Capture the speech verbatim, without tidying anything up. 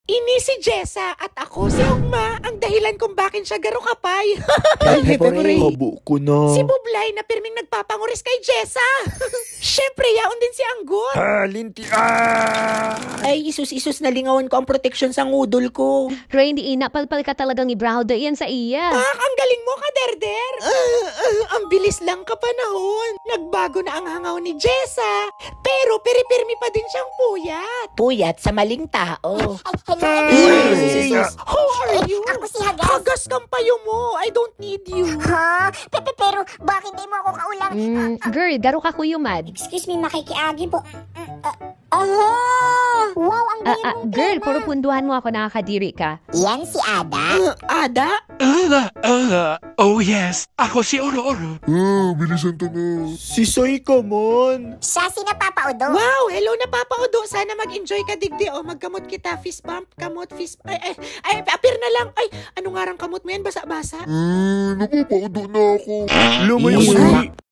Ini si Jessa at ako si Ugma, ang dahilan kung bakit siya garo kapay. Ay, Ay, Hepe Hepe Ray. Ray. Habo ko na. Si Bublay na pirming nagpapanguris kay Jessa. Siyempre, yaon din si Anggot. Ah, linti, ah! Ay, isus-isus, nalingawan ko ang proteksyon sa ngudol ko. Rain, di ina, palpal ka talagang ibraho da iyan sa iya. Pak, ang galing mo, kaderder! Ah, ah, ang bilis lang kapanahon. Nagbago na ang hangaw ni Jessa, pero piripirmi pa din siyang puyat. Puyat sa maling tao. Ay, hello, Ay, everyone. Jesus. Who are you? Ako si Hagas. Hagas kang payo mo. I don't need you. Ha? Pepe, pero bakit di mo ako kaulang? Mm, girl, garo ka kuyumad. Excuse me, makikiagi po. Mm, mm, ah, ah. Wow, ang Ah, galing ah, mong girl, tema. Puro punduhan mo ako, nakakadiri ka. Yan si Ada. Ah, Ada? Ada, Ada. Oh yes, ako si Oro-Oro. Ah, bilisan ta na. Si Soy ka man. Siya si Napapaudo. Wow, hello, Napapaudo. Sana mag-enjoy ka digdi. O, magkamot kita. Fist bump, kamot, fist... Ay, ay, ay, apir na lang. Ay, ano nga rang kamot mo yan? Basa-basa. Ah, napapaudo na ako. Lumoy Isa. Uy.